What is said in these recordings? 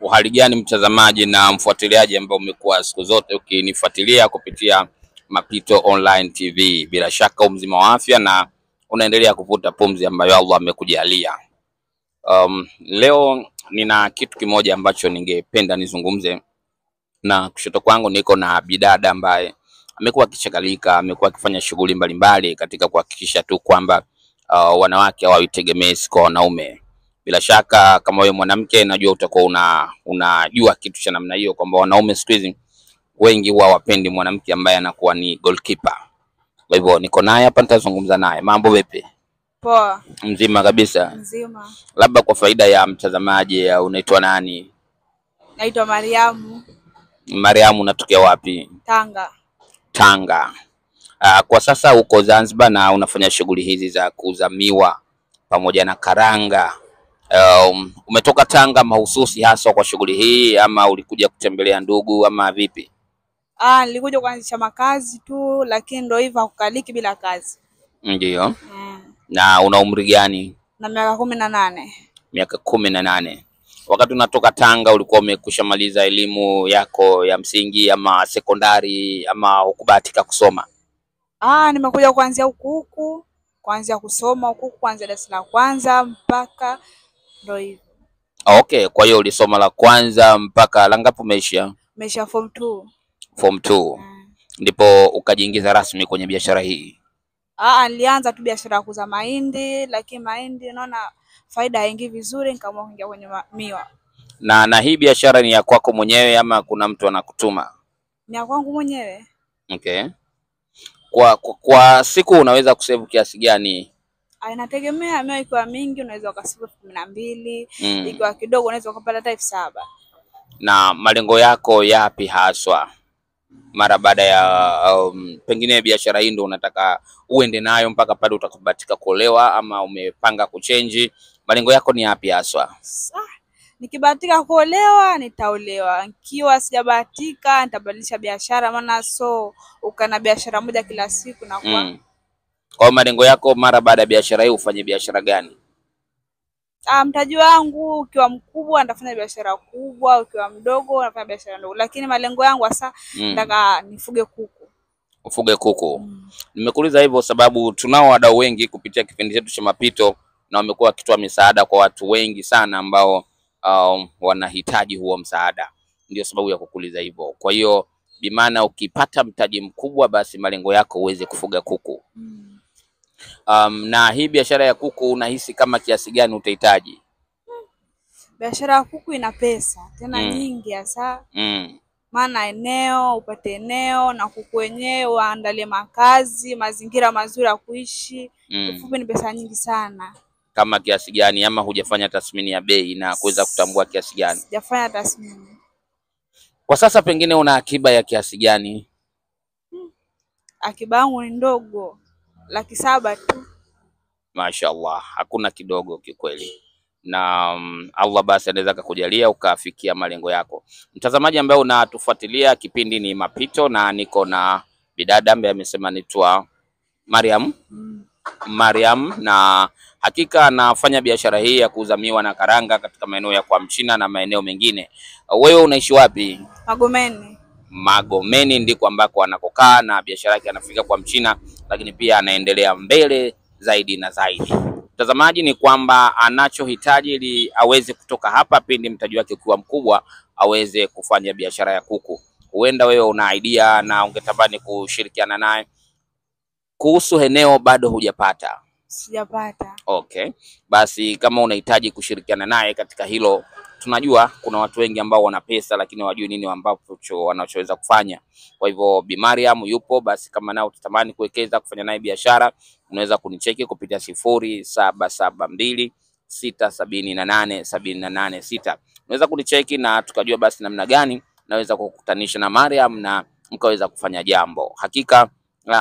Uhali gani mtazamaji na mfuatiliaji ambao umekuwa siku zote ukinifuatilia kupitia Mapito Online TV, bila shaka umzima wa afya na unaendelea kuvuta pumzi ambayo Allah amekujalia. Leo nina kitu kimoja ambacho ningependa nizungumze, na kushoto kwangu niko na bidada ambaye amekuwa akishagalika, amekuwa akifanya shughuli mbalimbali katika kuhakikisha tu kwamba wanawake hawaitegemezi kwa wanaume. Bila shaka kama wewe mwanamke, najua utakuwa unajua kitu cha namna hiyo kwamba wanaume siku hizi wengi huwa wapendi mwanamke ambaye anakuwa ni goalkeeper. Kwa hivyo niko naye hapa, nitazungumza naye. Mambo vipi? Poa. Mzima kabisa. Mzima. Labda kwa faida ya mtazamaji, unaitwa nani? Naitwa Mariamu. Mariamu, unatokea wapi? Tanga. Tanga. Kwa sasa uko Zanzibar na unafanya shughuli hizi za kuuza miwa pamoja na karanga. Umetoka Tanga mahususi haswa kwa shughuli hii ama ulikuja kutembelea ndugu ama vipi? Nilikuja kuanzisha makazi tu, lakini ndio hivyo, hakukaliki bila kazi. Ndiyo. Na una umri gani? Na miaka 18. Miaka 18. Wakati unatoka Tanga ulikuwa umekushamaliza elimu yako ya msingi ama sekondari ama hukubahatika kusoma? Nimekuja kuanzia huku huku, kuanzia kusoma huku huku, kuanzia darasa la kwanza mpaka ndio hivyo. Okay, kwa hiyo ulisoma la kwanza mpaka la ngapi umeishia? Nimeishia form 2. Form 2. Ndipo ukajiingiza rasmi kwenye biashara hii? Nilianza tu biashara ya kuuza mahindi, lakini mahindi naona faida haingii vizuri, nikaamua kuingia kwenye miwa. Na hii biashara ni ya kwako mwenyewe ama kuna mtu anakutuma? Ni ya kwangu mwenyewe. Okay. Kwa siku unaweza kusave kiasi gani? Inategemea, miwa ikiwa mingi unaweza ukasave 12,000, ikiwa kidogo unaweza ukapata hata 7,000. Na malengo yako yapi haswa mara baada ya pengine biashara hii ndio unataka uende nayo mpaka pale utakapobahatika kuolewa ama umepanga kuchange? Malengo yako ni yapi haswa? Nikibahatika kuolewa nitaolewa, nikiwa sijabahatika nitabadilisha biashara, maana so ukana biashara moja kila siku na kwa Kwa malengo yako mara baada ya biashara hii ufanye biashara gani? Mtaji wangu ukiwa mkubwa nitafanya biashara kubwa, ukiwa mdogo nitafanya biashara ndogo, lakini malengo yangu hasa nataka nifuge kuku. Ufuge kuku. Nimekuuliza hivyo sababu tunao wadau wengi kupitia kipindi chetu cha Mapito na wamekuwa wakitoa misaada kwa watu wengi sana ambao wanahitaji huo msaada. Ndio sababu ya kukuuliza hivyo. Kwa hiyo bimaana ukipata mtaji mkubwa basi malengo yako uweze kufuga kuku. Na hii biashara ya kuku unahisi kama kiasi gani utahitaji? Biashara ya kuku ina pesa tena nyingi hasa. Maana eneo, upate eneo na kuku wenyewe waandalie makazi, mazingira mazuri ya kuishi. Kifupi ni pesa nyingi sana. Kama kiasi gani ama hujafanya tathmini ya bei na kuweza kutambua kiasi gani? Sijafanya tathmini. Kwa sasa pengine una akiba ya kiasi gani? Akiba yangu ni ndogo, 700,000 tu. Mashaallah, hakuna kidogo kikweli. Na Allah basi anaweza akakujalia ukafikia malengo yako. Mtazamaji ambaye unatufuatilia, kipindi ni Mapito na niko na bidada ambaye amesema anaitwa Mariam. Mariam, na hakika anafanya biashara hii ya kuuza miwa na karanga katika maeneo ya kwa Mchina na maeneo mengine. Wewe unaishi wapi? Magomeni. Magomeni ndiko ambako anakokaa na biashara yake anafika kwa Mchina, lakini pia anaendelea mbele zaidi na zaidi. Mtazamaji, ni kwamba anachohitaji ili aweze kutoka hapa pindi mtaji wake ukiwa mkubwa aweze kufanya biashara ya kuku. Huenda wewe una idea na ungetamani kushirikiana naye. Kuhusu eneo bado hujapata? Sijapata. Okay. Basi kama unahitaji kushirikiana naye katika hilo, tunajua kuna watu wengi ambao wana pesa lakini hawajui nini ambacho wanachoweza kufanya. Kwa hivyo Bi Mariam yupo, basi kama nao utatamani kuwekeza kufanya naye biashara, unaweza kunicheki kupitia 0772 678 78 6. Unaweza kunicheki na tukajua basi namna gani naweza kukutanisha na Mariam na mkaweza kufanya jambo. Hakika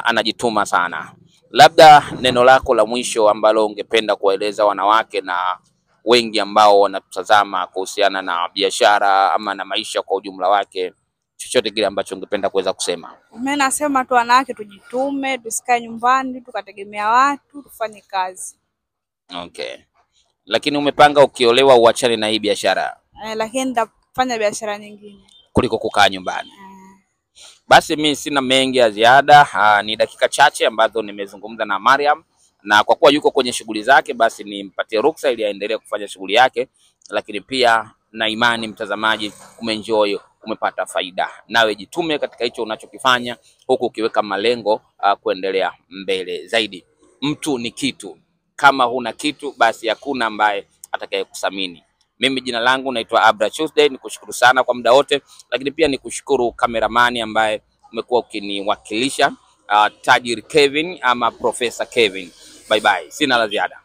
anajituma sana. Labda neno lako la mwisho ambalo ungependa kuwaeleza wanawake na wengi ambao wanatutazama kuhusiana na biashara ama na maisha kwa ujumla wake, chochote kile ambacho ungependa kuweza kusema? Mimi nasema tu wanawake tujitume, tusikae nyumbani tukategemea watu, tufanye kazi. Okay. Lakini umepanga ukiolewa uachane na hii biashara? Lakini kufanya biashara nyingine kuliko kukaa nyumbani. Basi mi sina mengi ya ziada. Ni dakika chache ambazo nimezungumza na Mariam, na kwa kuwa yuko kwenye shughuli zake, basi nimpatie ruksa ili aendelee kufanya shughuli yake, lakini pia na imani mtazamaji umeenjoy, umepata faida. Nawe jitume katika hicho unachokifanya, huku ukiweka malengo kuendelea mbele zaidi. Mtu ni kitu, kama huna kitu basi hakuna ambaye atakayekuthamini. Mimi jina langu naitwa Abra Tuesday, nikushukuru sana kwa muda wote, lakini pia nikushukuru kameramani ambaye umekuwa ukiniwakilisha, Tajiri Kevin ama Profesa Kevin. Bye bye, sina la ziada.